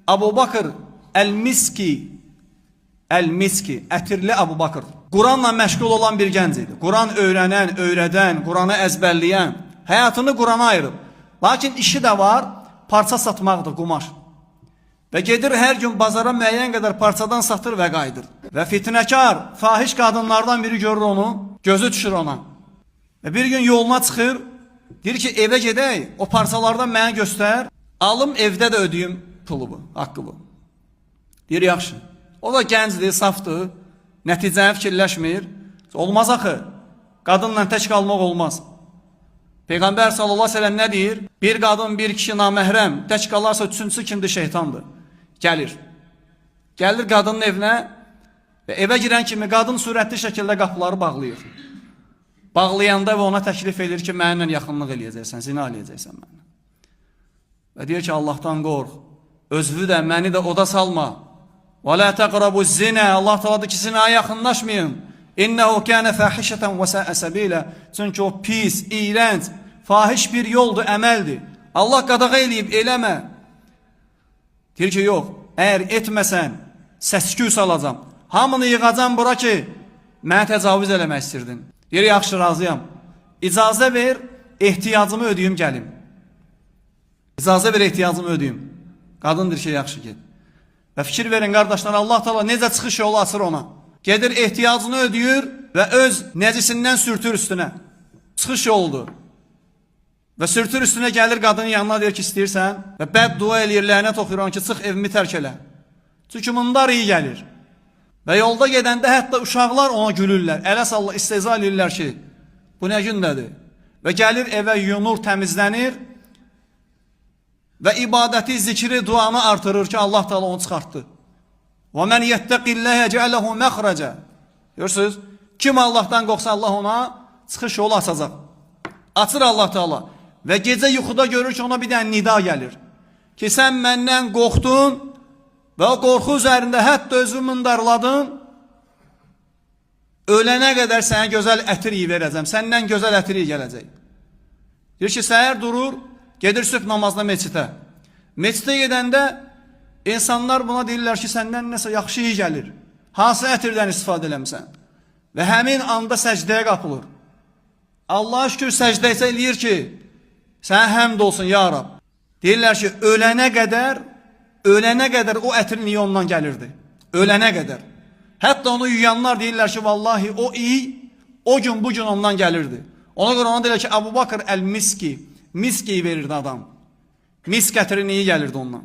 Abu Bakır Əl-Miski, Əl-Miski, ətirli Abu Bakır. Quranla məşğul olan bir gənc idi. Quran öyrənən, öyrədən, Quranı əzbərləyən, həyatını Qurana ayırıb. Lakin işi də var, parça satmaqdır, qumaş. Və gedir hər gün bazara müəyyən qədər parçadan satır və qayıdır. Və fitnəkar, fahiş qadınlardan biri görür onu, gözü düşür ona. Və bir gün yoluna çıxır, deyir ki, evə gedək, o parçalardan mənə göstər, alım evdə də ödəyim pulu bu, haqqı bu. Deyir, yaxşı. O da gəncdir, safdır, nəticəni fikirləşmir. Olmaz axı, qadınla tək qalmaq olmaz. Peyğəmbər sallallahu əleyhi və səlləm nə deyir? Bir qadın, bir kişi naməhrəm, tək qalarsa üçüncüsü kimdir? Şeytandır. Gəlir. Gəlir qadının evinə və evə girən kimi qadın sürətli şəkildə qapıları bağlayır. Bağlayanda və ona təklif edir ki, mənimlə yaxınlıq eləyəcəksən, zina eləyəcəksən mənimlə. Və deyir ki, Allahdan qorx. Özünü də, məni də oda salma. Və la təqrabu zina. Allah Teala deyir ki, zinaya yaxınlaşmayın. İnnehu kana fahişeten və sa'a sabila. Çünki o pis, iyrənc, fahiş bir yoldur, əməldir. Allah qadağa eləyib, eləmə. Deyir ki, yox, əgər etməsən, səs-küy salacam. Hamını yığacam bura ki, mənə təcavüz eləmək istəyirdin. Deyir, yaxşı, razıyam. İcazə ver, ehtiyacımı ödəyim, gəlim. İcazə ver, ehtiyacımı ödəyim. Qadın deyir ki, yaxşı, get. Və fikir verin qardaşlar, Allah Teala necə çıxış yolu açır ona. Gedir ehtiyacını ödəyir və öz nəcisindən sürtür üstünə. Çıxış yoludur. Və sürtür üstünə gəlir qadının yanına deyir ki, istəyirsən? Və bəd dua eləyir, lənət oxuyur ona ki, çıx evimi tərk elə. Çünki mundar iyi gəlir. Və yolda gedəndə hətta uşaqlar ona gülürlər. Ələ salla istehza eləyirlər ki, bu nə gündədir? Və gəlir evə yunur, təmizlənir və ibadəti, zikri, duanı artırır ki, Allah Teala onu çıxartdı. Və men yettəqilləhe yec'al lehu məxrəcə. Görürsüz? Kim Allahdan qorxsa Allah ona çıxış yolu açacaq. Açır Allah Teala. Və gecə yuxuda görür ki, ona bir dənə nida gəlir. Ki sən məndən qorxdun və o qorxu üzərində hətta özünü mındarladın. Ölənə qədər sənə gözəl ətir iyi verəcəm. Səndən gözəl ətir iyi gələcək. Deyir ki, səhər durur, gedir sübh namazına meçidə. Meçidə gedəndə insanlar buna deyirlər ki, səndən nəsə yaxşı iyi gəlir. Hansı ətirdən istifadə eləmisən? Və həmin anda səcdəyə qapılır. Allaha şükür səcdə isə eləyir ki, sənə həmd olsun ya Rab. Deyirlər ki, ölənə qədər o ətirin iyi ondan gəlirdi. Ölənə qədər. Hətta onu yuyanlar deyirlər ki, vallahi o iyi o gün bu gün ondan gəlirdi. Ona görə ona deyirlər ki, Əbu Bakır Əl-Miski, miski verirdi adam. Misk ətirin iyi gəlirdi ondan.